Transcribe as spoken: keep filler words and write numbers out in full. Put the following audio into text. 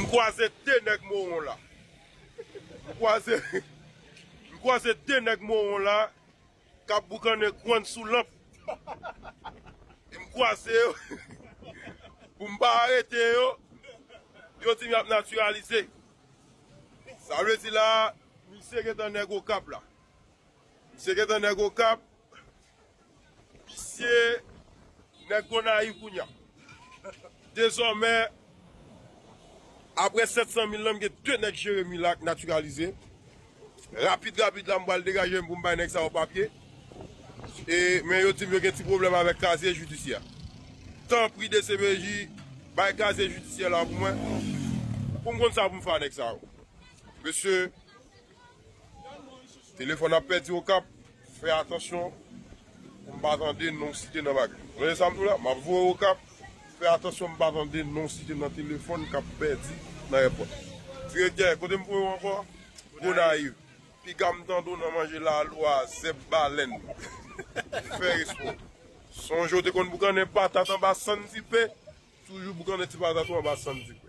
Kwaze de nèg mowon la. M kwaze, m kwaze de nèg mowon la k ap boukannen gwann sou lanp. E m kwaze yo pou m pa arete yo. Yo di m y ap natiralize. Sa vle di la, misye gentan nèg Okap la. Misye gentan nèg Okap. Misye nèg Gonayiv kounye a. Dezòmè, apre sèt san mil lan, m gen de nèg Jeremi la k natiralize. Rapid, rapid la, m pral degaje m pou m bay nèg sa yo papye. E, men yo di m yo gen ti pwoblèm avèk kazye jidisyè. Tanpri, D C P J, bay kazye jidisyè la pou mwen. Pou m konn sa pou m fè a nèg sa yo. Mesye, telefòn ap pèdi Okap, fè atansyon pou m pa tande non site nan bagay. Tande sa m di w la, m ap voye Okap, fè atansyon m pa tande non site nan telefòn k ap pèdi nan èpòt. Direktè, kote m voye w ankò? Gonayiv. Piga m tande w nan manje lalwa, zèb balèn. Fè respè w. Sonje w te konn boukannen patat anba sann dipe, toujou boukannen ti patat ou anba sann dipe.